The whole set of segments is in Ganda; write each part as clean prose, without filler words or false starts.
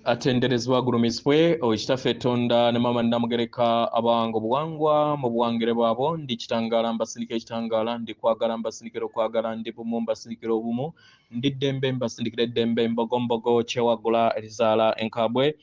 Atenderezebwa agulumizibwe oyo Kitaffe Tonda ne Maama Nnamugereka abawanga obuwangwa mu buwangire bwabwo. Ndi kitangaala mbasindikira ekitangaala, ndi kwagala mbasindikira okwagala, ndi bumu mbasindikira obumu, ndi ddembe mbasindikira eddembe, mbogombogo kyewaggula erizaala enkabwe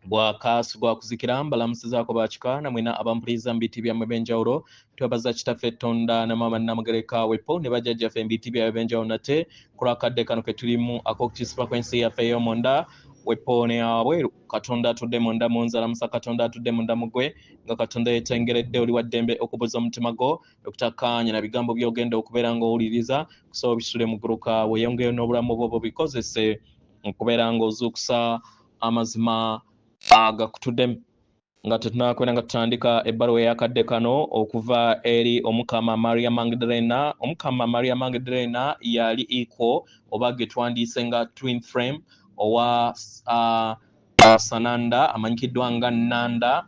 gwakaasi gwakuzikira. Mbalamusizaako bakika namwena abampuliriza mu biti byammwe eb'enjawulo. Twebaza Kitaffe Tonda ne Maama Nnamugereka wepo ne bajjajjaffe mu biti byabwe eb'enjawulo nate ku lwakadde kano ke tulimu ak'okukisiba kw'ensi yaffe ey'omunda wepo ne wabweru. Katonda atudde munda mu nze alamusa Katonda atudde munda mu ggwe, nga Katonda yeetengeredde. Oli wa ddembe okubuza omutima gwo okutakkaanya na bigambo by'ogenda okubeera ng'owuliriza kusobola obisule mu guluka weeyongeyo n'obulamu bwo bubikozese okubeera ng'ozuukusa amazima agakutuddemu. Nga tetunakwera nga tutandika ebbaluwa eyakadde kano okuva eri Omukama Maria Magdalena. Omukama Maria Magdalena yali equal oba ge twandiise nga twin frame owa Sananda, amanyikiddwa nga Nanda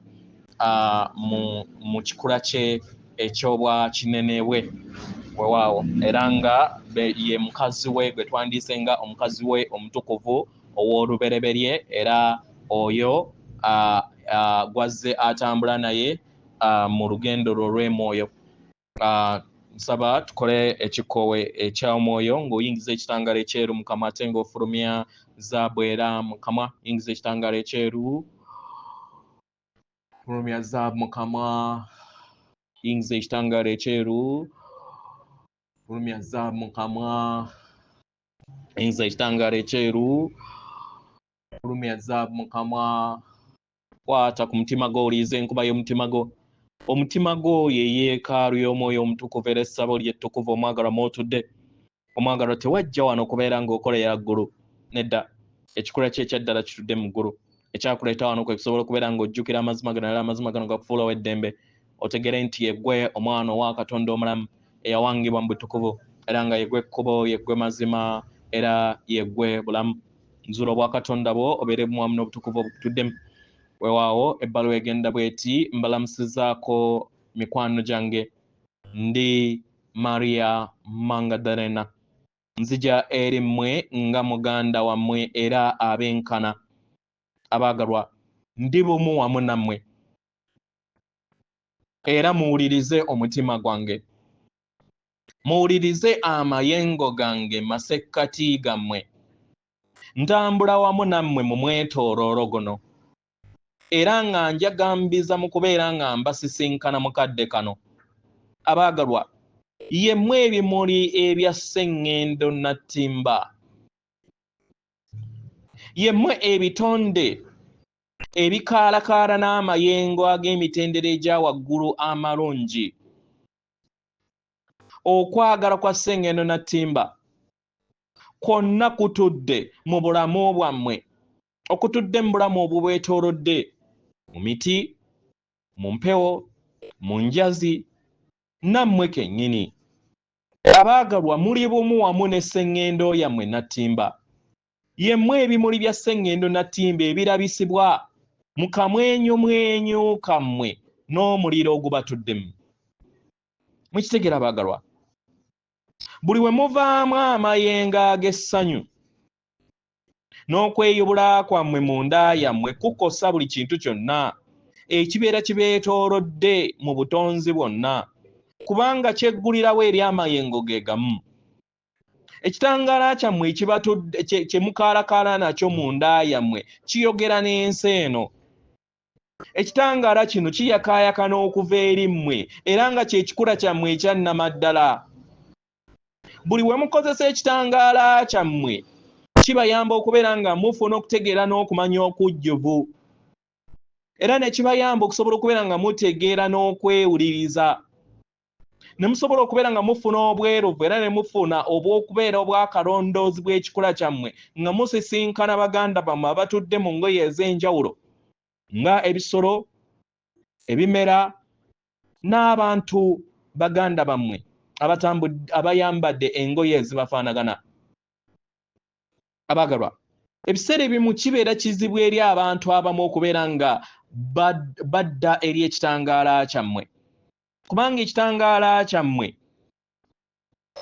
mu kikula kye ekyobwa kinene bwe wewaawo, era nga ye mukazi we gwe twandiise nga omukazi we omutukuvu ow'olubereberye, era oyo gwazze atambula naye mu lugendo lwo olw'emwoyo. Nsaba tukole ekikkowe eky'omwoyo ng'oyingiza ekitangaala ekyeru mu kamwa ate ng'ofulumya zaabu era mu kamwa. Yingiza ekitangaala ekyeru, fulumya zaabu mu kamwa. Yingiza ekitangaala ekyeru, fulumya zaabu mu kamwa. Yingiza ekitangaala ekyeru, fulumya zaabu mu kamwa. Kwata ku mutima gwo, owulirize enkuba y'omutima gwo. Omutima gwo ye yeekaalu y'omwoyo omutukuvu era essabo ly'ettukuvu omwagalwa mw'otudde. Omwagalwa, tewajja wano kubeera ng'okolera ggulu, nedda. Ekikula kye ekyaddala kitudde mu ggulu. Ekyakuleeta wano kwe kusobola okubeera ng'ojjukira amazima gano, era amazima gano gakufuula ow'eddembe, otegere nti yeggwe omwana owa Katonda omulamu eyawangibwa mu butukuvu, era nga yeggwe kkubo, yeggwe mazima, era yeggwe bulamu. Nzuula obwakatonda bwo obeere bumu wamu n'obutukuvu obukutuddemu. Weewaawo ebbaluwa egenda bw'eti: mbalamusizaako mikwano gyange, ndi Maria Magdalena, nzija eri mmwe nga muganda wammwe era ab'enkana. Abaagalwa, ndi bumu wamu nammwe, era muwulirize omutima gwange, muwulirize amayengo gange masekkati gammwe. Ntambula wamu nammwe mu mwetooloolo guno, era nga njagambiza mu kubeera nga mbasisinkana mu kadde kano. Abaagalwa, yemmwe ebimuli ebya sseŋŋendo nattimba, yemmwe ebitonde ebikaalakaala n'amayengo ag'emitendera egya waggulu amalungi. Okwagala kwa sseŋŋendo nattimba kwonna kutudde mu bulamu bwammwe, okutudde mu bulamu obubwetoolodde, mu miti, mu mpewo, mu njazi, nammwe kennyini. Abaagalwa, muli bumu wamu ne sseŋŋendo yammwe nattimba. Yemmwe ebimuli bya sseŋŋendo nattimba ebirabisibwa mu kamwenyumwenyu kammwe n'omuliro ogubatuddemu. Mukitegeera abaagalwa? Buli we muvaamu amayengo ag'essanyu n'okweyubula kwammwe munda yammwe kukosa buli kintu kyonna ekibeera kibeetoolodde mu butonzi bwonna, kubanga kyeggulirawo eri amayengo ge gamu. Ekitangaala kyammwe ekibatudde kye mukaalakaala nakyo munda yammwe kiyogera n'ensi eno. Ekitangaala kino kiyakaayakana okuva eri mmwe, era nga kye kikula kyammwe ekya nnamaddala. Buli we mukozesa ekitangaala kyammwe kibayamba okubeera nga mufuna okutegeera n'okumanya okujjuvu, era ne kibayamba okusobola okubeera nga mutegeera n'okwewuliriza, ne musobola okubeera nga mufuna obweruvu, era ne mufuna obw'okubeera obwakalondoozi bw'ekikula kyammwe nga musisinkana baganda bammwe abatudde mu ngoye ez'enjawulo nga ebisolo, ebimera n'abantu baganda bammwe abayambadde engoye ezibafaanagana. Abaagalwa, ebiseera ebimu kibeera kizibu eri abantu abamu okubeera nga badda eri ekitangaala kyammwe, kubanga ekitangaala kyammwe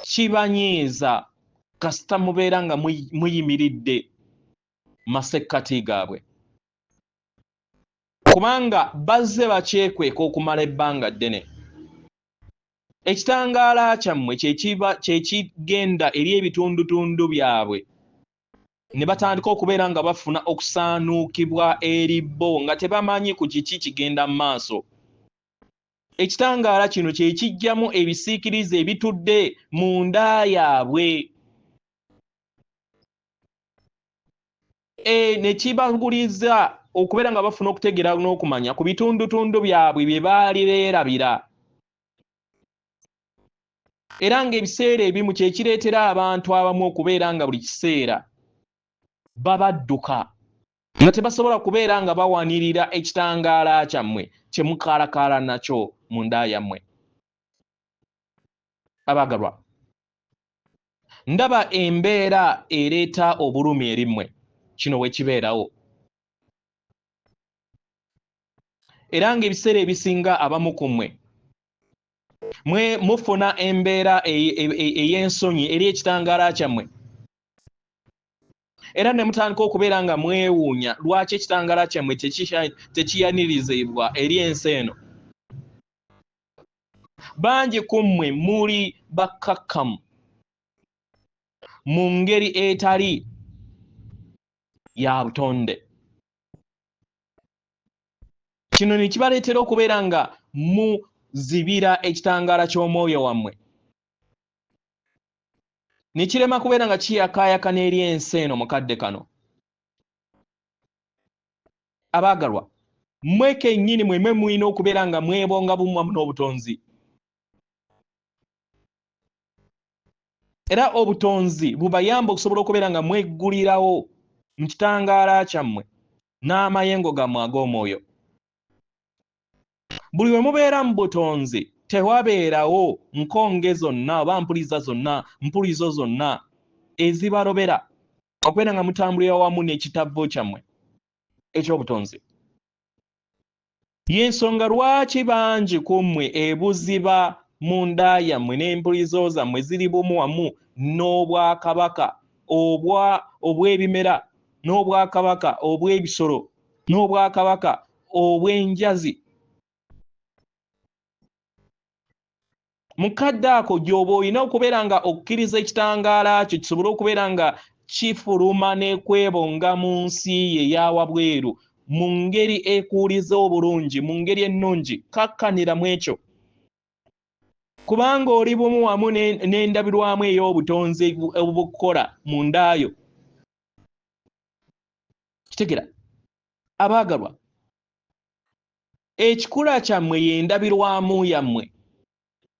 kibanyiiza kasita mubeera nga muyimiridde. masekkati gaabwe, kubanga bazze bakyekweka okumala ebbanga ddene. Ekitangaala kyammwe kye kigenda eri ebitundutundu byabwe, ne batandika okubeera nga bafuna okusaanuukibwa eri bo nga tebamanyi ku kiki kigenda mu maaso. Ekitangaala kino kye kijjamu ebisiikirize ebitudde munda yaabwe, ne kibaguliza okubeera nga bafuna okutegeera n'okumanya ku bitundutundu byabwe bye baali beerabira. Era ng'ebiseera ebimu kye kireetera abantu abamu okubeera nga buli kiseera babadduka, nga tebasobola kubeera nga bawanirira ekitangaala kyammwe kye mukaalakaala nakyo mu nda yammwe. Abaagalwa, ndaba embeera ereeta obulumi eri mmwe, kino we kibeerawo. Era ng'ebiseera ebisinga abamu ku mmwe mwe mufuna embeera ey'ensonyi eri ekitangaala kyammwe, era ne mutandika okubeera nga mwewuunya lwaki ekitangaala kyammwe tekiyanirizibwa eri ensi eno. Bangi ku mmwe muli bakkakkamu mu ngeri etali ya butonde. Kino ne kibaleetera okubeera nga muzibira ekitangaala ky'omwoyo wammwe, ne kirema kubeera nga kiyakaayakana eri ensi eno mu kadde kano. Abaagalwa, mmwe kennyini mwemwe mulina okubeera nga mwebonga bumu wamu n'obutonzi. Era obutonzi bubayamba okusobola okubeera nga mweggulirawo mu kitangaala kyammwe n'amayengo gammwe ag'omwoyo. Buli we mubeera mu butonzi tewabeerawo nkonge zonna oba mpuliza zonna, mpulizo zonna ezibalobera okubeera nga mutambulira wamu n'ekitavvu kyammwe eky'obutonzi. Y'ensonga lwaki bangi ku mmwe ebuziba mu nda yammwe n'empulizo zammwe ziri bumu wamu n'obwakabaka obw'ebimera, n'obwakabaka obw'ebisolo, n'obwakabaka obw'enjazi. Mu kadde ako gy'oba olina okubeera nga okkiriza ekitangaala kyo kisobole okubeera nga kifuluma n'ekwebonga mu nsi ye eya wabweru mu ngeri ekuwuliza obulungi, mu ngeri ennungi. Kakkanira mu ekyo, kubanga oli bumu wamu n'endabirwamu ey'obutonzi obukukola mu nda yo. Kitegera, abaagalwa, ekikula kyammwe y'endabirwamu yammwe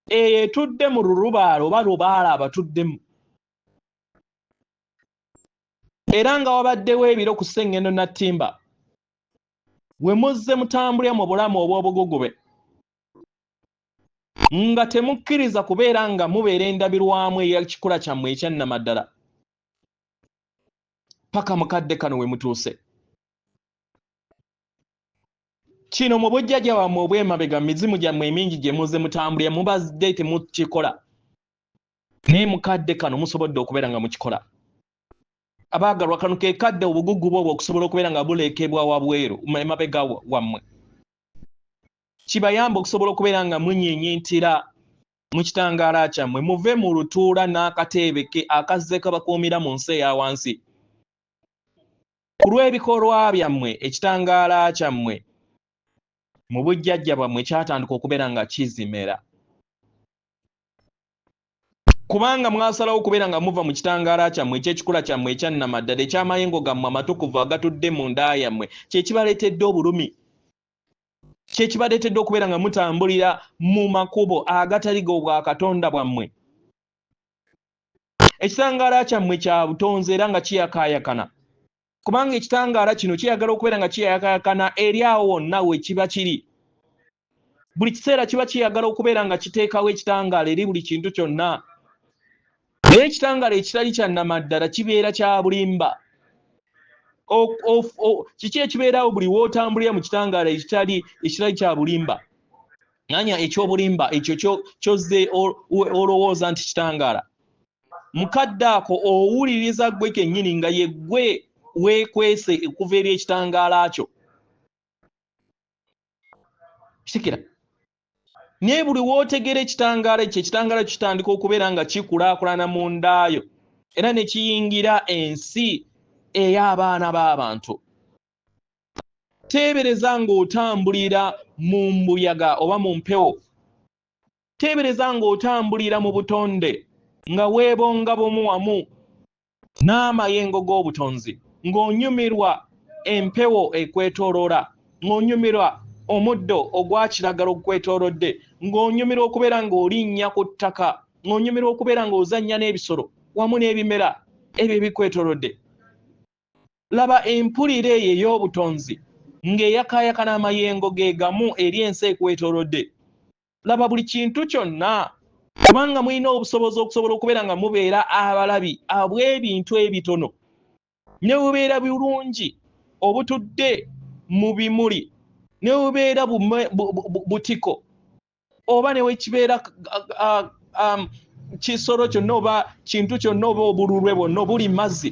eyo etudde mu lulubaale oba lubaale abatuddemu, era nga wabaddewo ebiro ku Ssengendo Nattimba we muzze mutambulira mu bulamu obw'obugugube nga temukkiriza kubeera nga mubeera endabirwamu ey'ekikula kyammwe ekyannamaddala paka mukadde kano we mutuuse. Kino mu bujjajja bwammwe obw'emabega, mu mizimu gyammwe emingi gye muzze mutambulira, mubadde temukikola, naye mukadde kano musobodde okubeera nga mukikola. Abaagalwa, kano ke kadde obugugu bwo okusobola okubeera nga bulekebwa wabweru emabega wammwe, kibayamba okusobola okubeera nga munyinyintira mu kitangaala kyammwe, muve mu lutuula n'akateebe ke akazze kabakuumira mu nsi eya wansi. Ku lw'ebikolwa byammwe, ekitangaala kyammwe mu bujjajja bwammwe kyatandika okubeera nga kizimera, kubanga mwasalawo okubeera nga muva mu kitangaala kyammwe eky'ekikula kyammwe ekyannamaddala, eky'amayengo gammwe amatukuvu agatudde mu nda yammwe. Kye kibaleetedde obulumi, kye kibaleetedde okubeera nga mutambulira mu makubo agatali g'obwakatonda bwammwe. Ekitangaala kyammwe kya butonzi era nga kiyakaayakana, kubanga ekitangaala kino kiyagala okubeera nga kiyakaayakana eri awo wonna we kiba kiri. Buli kiseera kiba kiyagala okubeera nga kiteekawo ekitangaala eri buli kintu kyonna, naye ekitangaala ekitali kya nnamaddala kibeera kya bulimba. Kiki ekibeerawo buli w'otambulira mu kitangaala ekitali kya bulimba, nanya eky'obulimba ekyo ky'ozze olowooza nti kitangaala? Mukadde ako owuliriza ggwe kennyini nga ye ggwe weekwese okuva eri ekitangaala kyo. Kitikira naye buli w'otegeera ekitangaala ekyo, ekitangaala kitandika okubeera nga kikulaakulana mu ndaayo era ne kiyingira ensi ey'abaana b'abantu. Teebereza ng'otambulira mu mbuyaga oba mu mpewo. Teebereza ng'otambulira mu butonde nga weebonga bumu wamu n'amayengo g'obutonzi, ng'onyumirwa empewo ekwetooloola, ng'onyumirwa omuddo ogwa kiragala ogukwetoolodde, ng'onyumirwa okubeera ng'olinnya ku ttaka, ng'onyumirwa okubeera ng'ozannya n'ebisolo wamu n'ebimera ebyo ebikwetoolodde. Laba empulira eyo ey'obutonzi ng'eyakaayakana amayengo ge gamu eri ensi ekwetoolodde. Laba buli kintu kyonna, kubanga mulina obusobozi okusobola okubeera nga mubeera abalabi abw'ebintu ebitono ne bubeera bulungi obutudde mu bimuli, ne bubeera butiko oba ne wekibeera kisolo kyonna oba kintu kyonna oba obululwe bwonna obuli mazzi.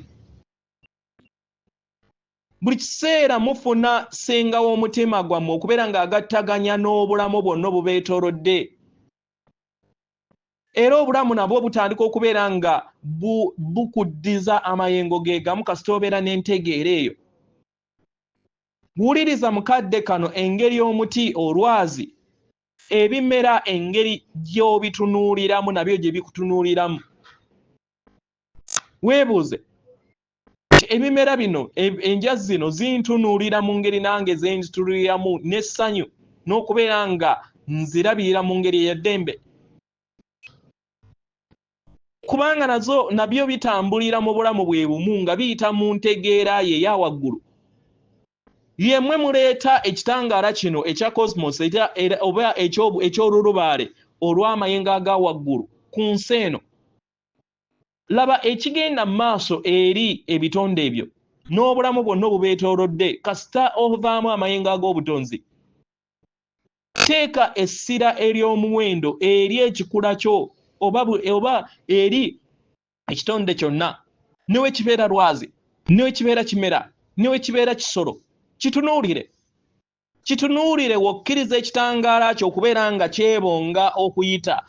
Buli kiseera mufuna ssenga w'omutima gwammwe okubeera ng'agattaganya n'obulamu bwonna obubeetoolodde, era obulamu nabwo butandika okubeera nga bukuddiza amayengo ge gamu kasita obeera n'entegeera eyo. Wuliriza mu kadde kano engeri omuti, olwazi, ebimera engeri gy'obitunuuliramu nabyo gye bikutunuuliramu. Weebuuze ebimera bino, enjazi zino zintunuulira mu ngeri nange zenzitunuuliramu n'essanyu n'okubeera nga nzirabirira mu ngeri ey'eddembe, kubanga nazo nabyo bitambulira mu bulamu bwe bumu nga biyita mu ntegeera ye eya waggulu. Yemmwe muleeta ekitangaala kino ekya cosmos oba eky'olulubaale olw'amayengo aga waggulu ku nsi eno. Laba ekigenda mu maaso eri ebitonde ebyo n'obulamu bwonna obubeetoolodde kasita ovaamu amayengo ag'obutonzi. Teeka essira ery'omuwendo eri ekikula kyo oba eri ekitonde kyonna, ne bwe kibeera lwazi, ne bwe kibeera kimera, ne bwe kibeera kisolo, kitunuulire. Kitunuulire w'okkiriza ekitangaala kyo okubeera nga kyebonga okuyita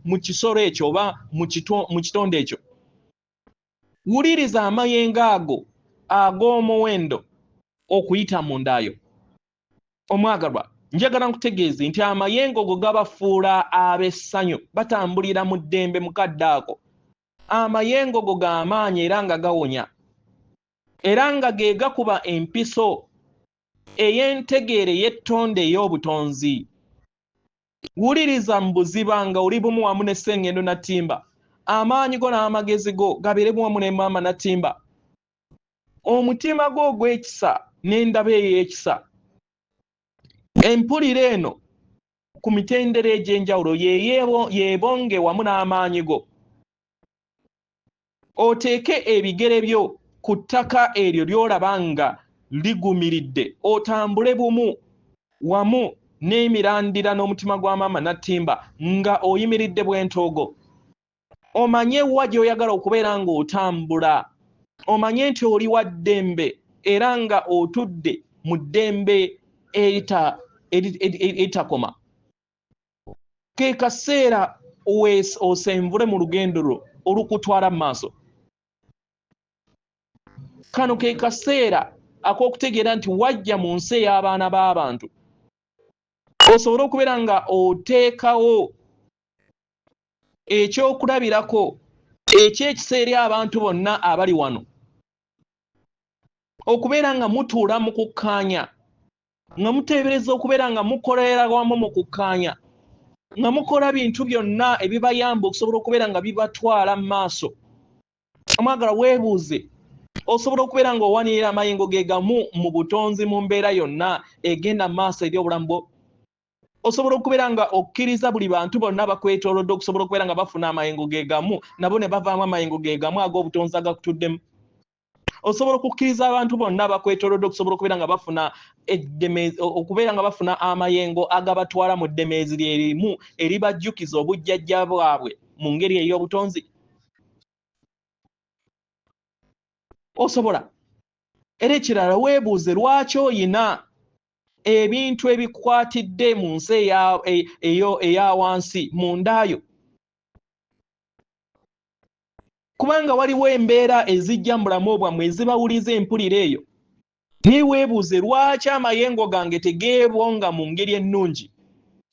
mu kisolo ekyo oba mu kitonde ekyo. Wuliriza amayengo ago ag'omuwendo okuyita mu ndaayo. Omwagalwa, njagala nkutegeeze nti amayengo go gabafuula ab'essanyu, batambulira mu ddembe mu kadde ako. Amayengo go ga maanyi era nga gawonya, era nga ge gakuba empiso ey'entegeera ey'ettonde ey'obutonzi. Wuliriza mu buziba nga oli bumu wamu ne Ssengendo Nattimba. Amaanyi go n'amagezi go gabeere bumu wamu ne Maama Nattimba. Omutima gwo ogw'ekisa n'endaba ey'ekisa. Empulira eno ku mitendera egy'enjawulo yeebonge wamu n'amaanyi go. Oteeke ebigere byo ku ttaka eryo ly'olaba nga ligumiridde, otambule bumu wamu n'emirandira n'omutima gwa Maama Nattimba nga oyimiridde bwentoogo. Omanye wa gy'oyagala okubeera ng'otambula. Omanye nti oli wa ddembe era nga otudde mu ddembe eritakoma. Ke kaseera osenvule mu lugendo lwo olukutwala mu maaso. Kano ke kaseera ak'okutegeera nti wajja mu nsi ey'abaana b'abantu osobole okubeera nga oteekawo ekyokulabirako eky'ekisa eri abantu bonna abali wano, okubeera nga mutuula mu kukkaanya, nga muteebereza okubeera nga mukolera wamu mu kukkaanya, nga mukola bintu byonna ebibayamba okusobola okubeera nga bibatwala mu maaso. Omwagala, weebuuze, osobola okubeera ng'owanirira amayengo ge gamu mu butonzi mu mbeera yonna egenda mu maaso eri obulamu bwo? Osobola okubeera nga okkiriza buli bantu bonna bakwetoolodde okusobola okubeera nga bafuna amayengo ge gamu, nabo ne bavaamu amayengo ge gamu ag'obutonzi agakutuddemu? Osobola okukkiriza abantu bonna abakwetoolodde okusobola okubeera nga bafuna eddemeezi, okubeera nga bafuna amayengo agabatwala mu ddemeezi lye limu eribajjukiza obujjajja bwabwe mu ngeri ey'obutonzi? Osobola. Era ekirala, weebuuze lwaki oyina ebintu ebikukwatidde mu nsi eya wansi mundaayo, kubanga waliwo embeera ezijja mu bulamu bwammwe ezibawuliza empulira eyo. Naye weebuuze lwaki amayengo gange tegeebonga mu ngeri ennungi.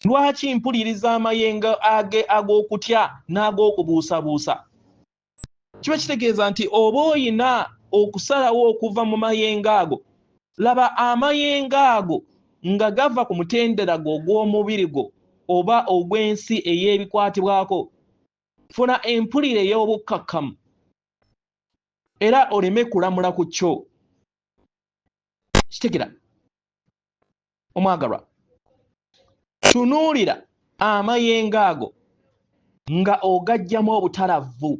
Lwaki mpuliriza amayengo ag'okutya n'ag'okubuusabuusa? Kiba kitegeeza nti oba oyina okusalawo okuva mu mayengo ago. Laba amayengo ago nga gava ku mutendera gwo ogw'omubiri gwo oba ogw'ensi ey'ebikwatibwako. Funa empulira ey'obukkakkamu era oleme kulamula ku kyo. Kitegera omwagalwa, tunuulira amayengo ago nga ogajjamu obutalavvu.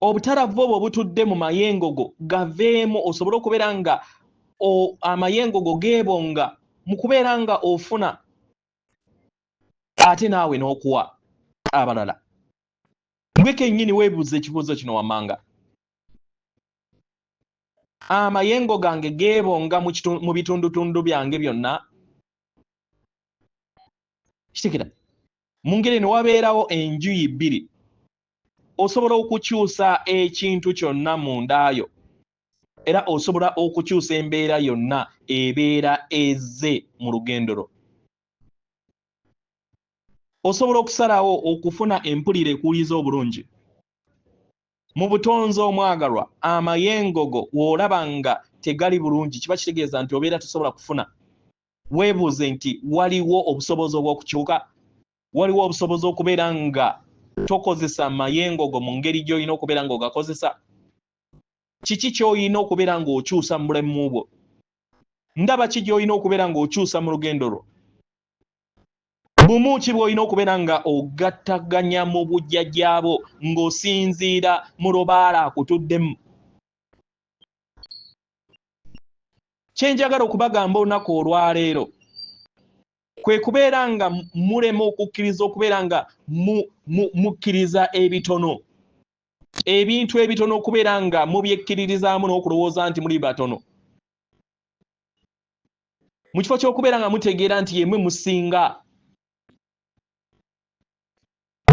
Obutalavvu obwo obutudde mu mayengo go gaveemu, osobole okubeera nga amayengo go geebonga mu kubeera nga ofuna ate naawe n'okuwa abalala. Gwe kennyini weebuuza ekibuuzo kino wammanga: amayengo gange geebonga mu bitundutundu byange byonna? Kitekera mu ngeri eno wabeerawo enjuyi bbiri. Osobola okukyusa ekintu kyonna mu ndaayo, era osobola okukyusa embeera yonna ebeera ezze mu lugendo lwo. Osobola okusalawo okufuna empulira ekuwuliza obulungi. Mu butonzi omwagalwa, amayengo go w'olaba nga tegali bulungi, kiba kitegeeza nti obeera tosobola kufuna. Weebuuze nti waliwo obusobozi obw'okukyuka? Waliwo obusobozi okubeera nga tokozesa mayengo go mu ngeri gy'olina okubeera ng'ogakozesa? Kiki ky'olina okubeera ng'okyusa mu bulamu bwo? Ndaba ki gy'olina okubeera ng'okyusa mu lugendo lwo? Bumu ki bw'olina okubeera nga ogattaganya mu bujjajjaabo ng'osinziira mu lubaala akutuddemu? Kye njagala okubagamba olunaku olwaleero kwe kubeera nga mulema okukkiriza okubeera nga mukkiriza ebitono, ebintu ebitono okubeera nga mubyekkiririzaamu n'okulowooza nti muli batono, mu kifo ky'okubeera nga mutegeera nti yemwe musinga.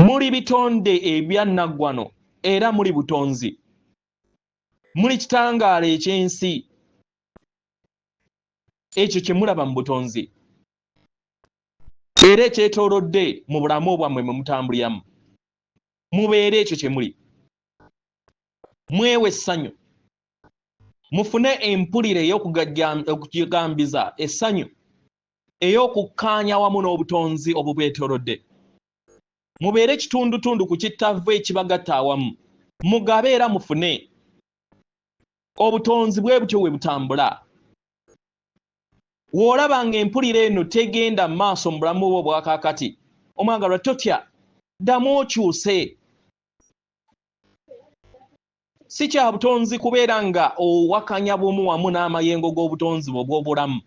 Muli bitonde ebya nnaggwano era muli butonzi, muli kitangaala eky'ensi. Ekyo kye mulaba mu butonzi era ekyetoolodde mu bulamu bwammwe mwe mutambuliramu, mubeere ekyo kye muli, mwewe essanyu, mufune empulira ey'okugambiza essanyu, ey'okukkaanya wamu n'obutonzi obubwetoolodde. Mubeere kitundutundu ku kittavvu ekibagatta awamu, mugabe era mufune. Obutonzi bwe butyo bwe butambula. W'olaba ng'empulira eno tegenda mu maaso mu bulamu bwo obwa kaakati, omwagalwa, totya, ddamu okyuse. Si kya butonzi kubeera nga owakanya bumu wamu n'amayengo g'obutonzi bwo obw'obulamu.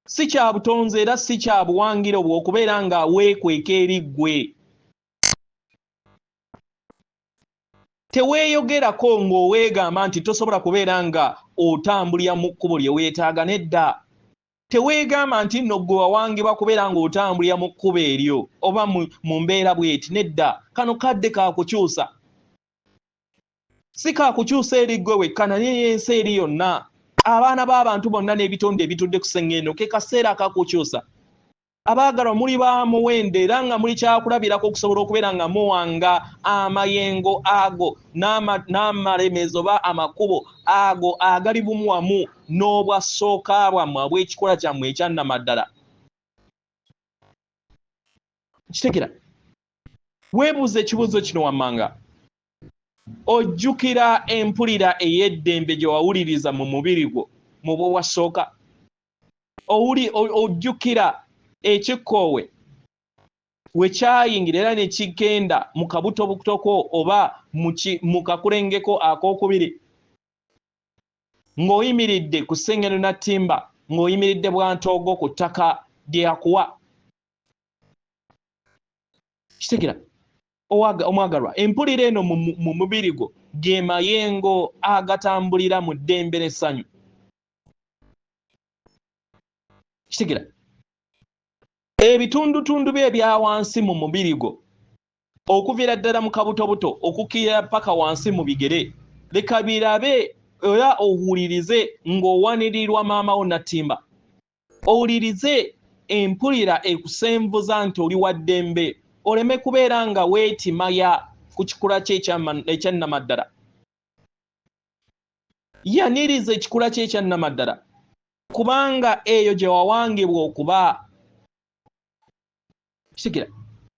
Si kya butonzi era si kya buwangiro bwo okubeera nga weekweka eri ggwe. Teweeyogerako ng'oweegamba nti tosobola kubeera nga otambulira mu kkubo lye weetaaga, nedda. Teweegamba nti nno ggwe wawangibwa kubeera ng'otambulira mu kkubo eryo oba mu mbeera bw'eti, nedda. Kano kadde ka kukyusa. Si ka kukyusa eri ggwe wekka naye n'ensi eri yonna. Abaana b'abantu bonna n'ebitonde ebitudde ku sseŋŋendo, ke kaseera akakukyusa. Abaagalwa, muli ba muwendo era nga muli kyakulabirako okusobola okubeera nga muwanga amayengo ago n'amalemeezi oba amakubo ago agali bumu wamu n'obwa ssooka bwammwe obw'ekikula kyammwe ekya nnamaddala. Kitegera? Weebuuze ekibuuzo kino wammanga. Ojjukira empulira ey'eddembe gye wawuliriza mu mubiri gwo mu bw'owa ssooka? Ojjukira ekikkoowe we kyayingira era ne kigenda mu kabutobutoko oba mu kakulengeko ak'okubiri, ng'oyimiridde ku ssengendo na ttimba, ng'oyimiridde bwantoogo ku ttaka lye yakuwa? Kitegera? Omwagalwa, empulira eno mu mubiri gwo ge mayengo agatambulira mu ddembe n'essanyu. Kitegera ebitundutundu bye ebya wansi mu mubiri gwo, okuviira ddala mu kabutobuto okukkirira paka wansi mu bigere, leka birabe era owulirize ng'owanirirwa maama wo Nattimba. Owulirize empulira ekusenvuza nti oli wa ddembe, oleme kubeera nga weetimaya ku kikula kye ekyannamaddala. Yaniriza ekikula kye ekyannamaddala, kubanga eyo gye wawangibwa okuba. Kitegera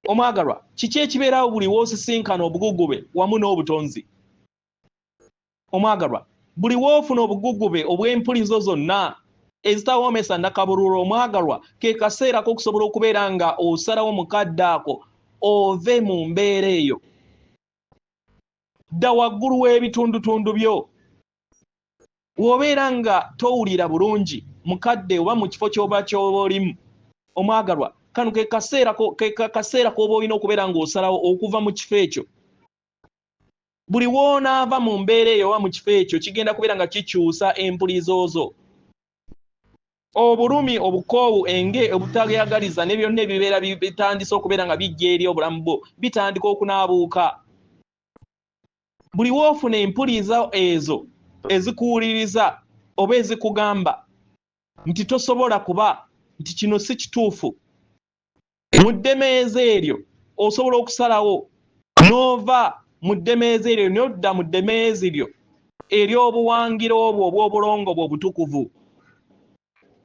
omwagalwa, kiki ekibeerawo buli w'osisinkana obugugube wamu n'obutonzi? Omwagalwa, buli w'ofuna obugugube obw'empulizo zonna ezitawoomesa nakabululu, omwagalwa, ke kaseera k'okusobola okubeera nga osalawo mu kadde ako ove mu mbeera eyo. Dda waggulu w'ebitundutundu byo. W'obeera nga towulira bulungi mu kadde oba mu kifo ky'oba ky'oba olimu, omwagalwa, kano ke kaseera k'oba olina okubeera ng'osalawo okuva mu kifo ekyo. Buli w'onaava mu mbeera eyo oba mu kifo ekyo, kigenda kubeera nga kikyusa empulizo zo. Obulumi, obukoowu, enge, obutayagaliza ne byonna ebibeera bitandise okubeera nga bijja eri obulamu bwo bitandika okunaabuuka. Buli w'ofuna empulizo ezo ezikuwuliriza oba ezikugamba nti tosobola kuba, nti kino si kituufu, mu ddemeezi eryo osobola okusalawo n'ova mu ddemeezi eryo n'odda mu ddemeezi lyo ery'obuwangiro obwo obw'obulongo bwo obutukuvu,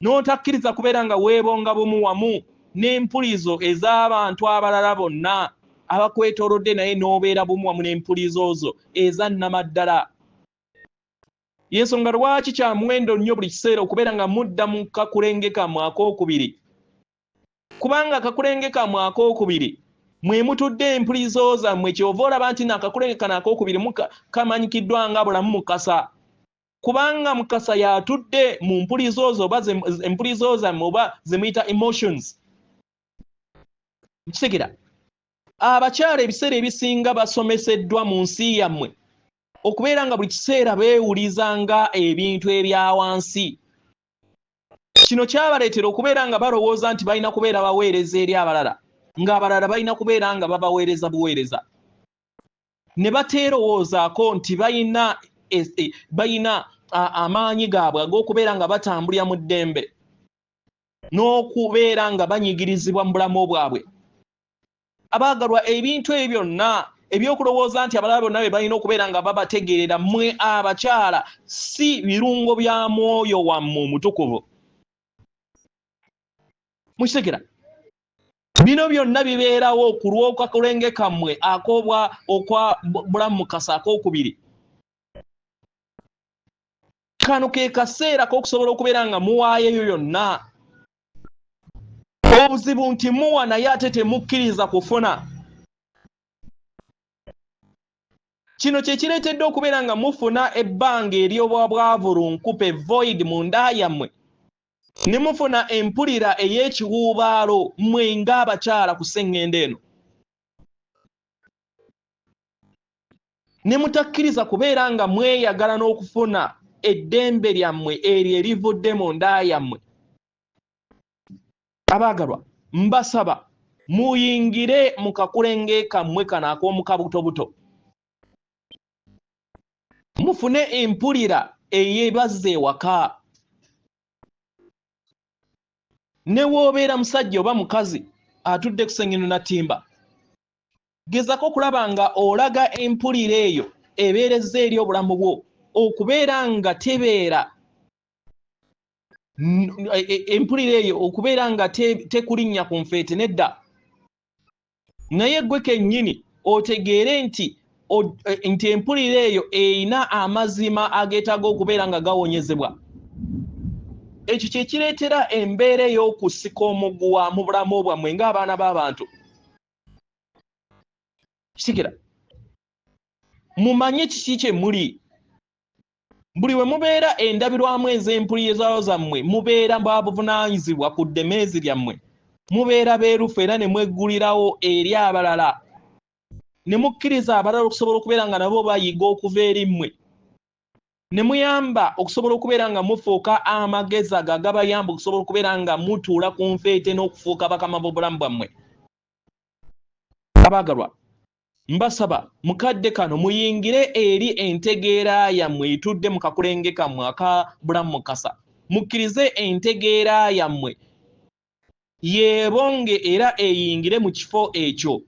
n'otakkiriza kubeera nga weebonga bumu wamu n'empulizo ez'abantu abalala bonna abakwetoolodde, naye n'obeera bumu wamu n'empulizo zo eza nnamaddala. Y'ensonga lwaki kya muwendo nnyo buli kiseera okubeera nga mudda mu kakulenge kammwe akookubiri, kubanga akakulenge kammwe akookubiri mwe mutudde empulizo zammwe. Ky'ova olaba nti n'akakulenge kano akookubiri kamanyikiddwa nga Bulamu Mukasa, kubanga Mukasa y'atudde mu mpulizo zo oba empulizo zammwe oba ze muyita emotions. Nkitegera abakyala ebiseera ebisinga basomeseddwa mu nsi yammwe okubeera nga buli kiseera beewuliza nga ebintu ebya wansi. Kino kyabaleetera okubeera nga balowooza nti balina kubeera baweereza eri abalala, ng'abalala balina kubeera nga babaweereza buweereza, ne bateerowoozaako nti balina amaanyi gaabwe ag'okubeera nga batambulira mu ddembe n'okubeera nga banyigirizibwa mu bulamu bwabwe. Abaagalwa, ebintu ebyo byonna ebyokulowooza nti abalala bonna be balina okubeera nga babategeerera mmwe abakyala si birungo bya mwoyo wammwe omutukuvu. Mukitegera? Bino byonna bibeerawo ku lw'okakulenge kammwe ak'obwa okwa Bulamu Mukasa akookubiri. Kano ke kaseera k'okusobola okubeera nga muwaayo ebyo byonna. Obuzibu nti muwa naye ate temukkiriza kufuna. Kino kye kireetedde okubeera nga mufuna ebbanga ery'obwabwavu lunkupe, void, mu nda yammwe, ne mufuna empulira ey'ekiwuubaalo mmwe ng'abakyala ku sseŋŋendo eno, ne mutakkiriza kubeera nga mweyagala n'okufuna eddembe lyammwe eryo erivudde mu nda yammwe. Abaagalwa, mbasaba muyingire mu kakulenge kammwe kano ak'omu kabutobuto, mufune empulira eyebazza ewaka. Ne w'obeera musajja oba mukazi atudde ku sengendo natimba, gezako okulaba nga olaga empulira eyo ebeerezza eri obulamu bwo okubeera nga tebeera empulira eyo okubeera nga tekulinnya ku nfeete nedda, naye gwe kennyini otegeere nti empulira eyo erina amazima ageetaaga okubeera nga gawonyezebwa. Ekyo kye kireetera embeera ey'okusika omuguwa mu bulamu bwammwe ng'abaana b'abantu. Kitegera mumanye kiki kye muli. Buli we mubeera endabirwamu ez'empulizo zammwe, mubeera ba buvunaanyizibwa ku ddemeezi lyammwe, mubeera beerufu era ne mweggulirawo eri abalala. Ne mukkiriza abalala okusobola okubeera nga nabo bayiga okuva eri mmwe. Ne muyamba okusobola okubeera nga mufuuka amagezi ago agabayamba okusobola okubeera nga mutuula ku nfeete n'okufuuka bakama b'obulamu bwammwe. Abaagalwa, mbasaba mu kadde kano muyingire eri entegeera yammwe etudde mu kakulenge kammwe aka Bulamu Mukasa. Mukkirize entegeera yammwe yeebonge era eyingire mu kifo ekyo.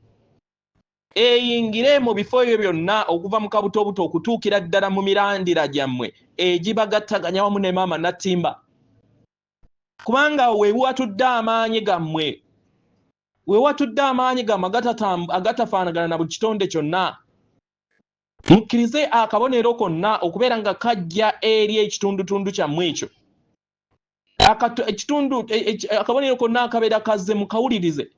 Eyingire mu bifo ebyo byonna okuva mu kabutobuto okutuukira ddala mu mirandira gyammwe egibagattaganya wamu ne Maama Nattimba. Kubanga we watudde amaanyi gammwe, we watudde amaanyi gammwe agatafaanagana na buli kitonde kyonna. Mukkirize akabonero konna okubeera nga kajja eri ekitundutundu kyammwe ekyo. Ekitundu, e, e, akabonero konna akabeera kazze mukawulirize.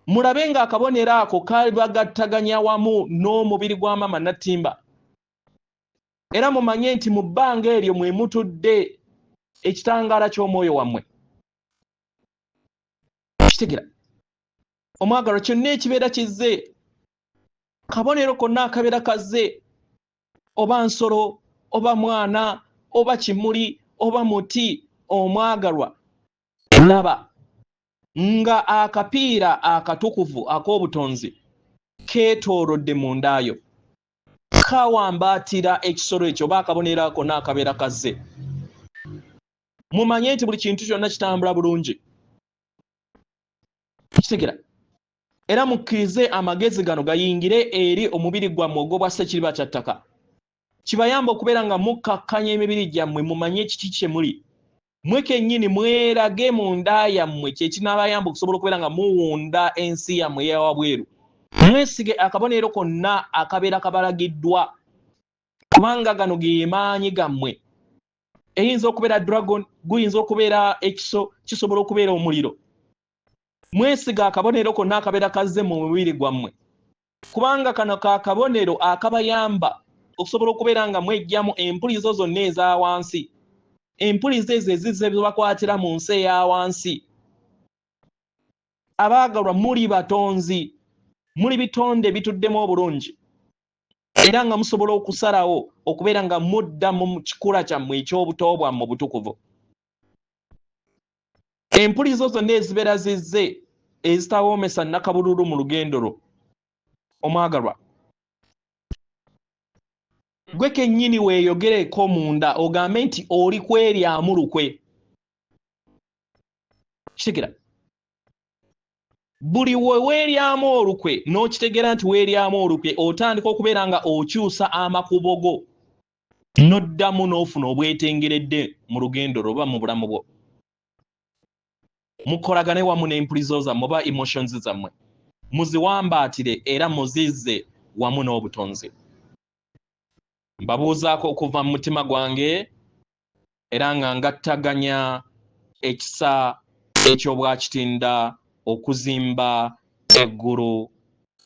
Mulabe ng'akabonero ako kabagattaganya wamu n'omubiri gwa Maama Nattimba. Era mumanye nti mu bbanga eryo mwe mutudde ekitangaala ky'omwoyo wammwe. Kitegera omwagalwa, kyonna ekibeera kizze, kabonero konna akabeera kazze, oba nsolo oba mwana oba kimuli oba muti, omwagalwa, laba nga akapiira akatukuvu ak'obutonzi keetoolodde mu ndaayo, kawambaatira ekisolo ekyo oba akabonero ako n'akabeera kazze. Mumanye nti buli kintu kyonna kitambula bulungi. Kitegera? Era mukkirize amagezi gano gayingire eri omubiri gwammwe ogw'obwa ssekiriba kya ttaka, kibayamba okubeera nga mukkakkanya emibiri gyammwe, mumanye kiki kye muli mwe kennyini, mwerage mu nda yammwe, kye kinaabayamba okusobola okubeera nga muwunda ensi yammwe eyawabweru. Mwesige akabonero konna akabeera kabalagiddwa, kubanga gano ge maanyi gammwe. Eyinza okubeera dragon, guyinza okubeera ekiso, kisobola okubeera omuliro. Mwesiga akabonero konna akabeera kazze mu mubiri gwammwe, kubanga kano ka kabonero akabayamba okusobola okubeera nga mwejjamu empulizo zonna eza wansi, empulizo ezo ezizze zibakwatira mu nsi eya wansi. Abaagalwa, muli batonzi, muli bitonde bituddemu obulungi, era nga musobola okusalawo okubeera nga mudda mu kikula kyammwe eky'obuto bwammwe obutukuvu. Empulizo zonna ezibeera zizze ezitawoomesa nnakabululu mu lugendo lwo, omwagalwa, gwe kennyini weeyogereko munda ogambe nti oli kweryamu lukwe. Kitegera? Buli we weeryamu olukwe n'okitegeera nti weeryamu olukwe, otandika okubeera nga okyusa amakubo go, n'oddamu n'ofuna obwetengeredde mu lugendo lwo oba mu bulamu bwo. Mukolagane wamu n'empulizo zammwe oba emotions zammwe, muziwambaatire era muzizze wamu n'obutonzi. Mbabuuzaako okuva mu mutima gwange era nga ngattaganya ekisa eky'Obwakitinda okuzimba eggulu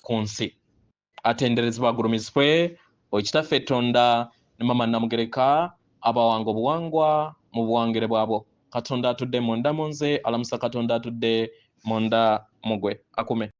ku nsi. Atenderezebwa agulumizibwe oyo Kitaffe Tonda ne Mama Namugereka abawanga obuwangwa mu buwangire bwabwo. Katonda atudde munda mu nze alamusa Katonda atudde munda mugwe akume.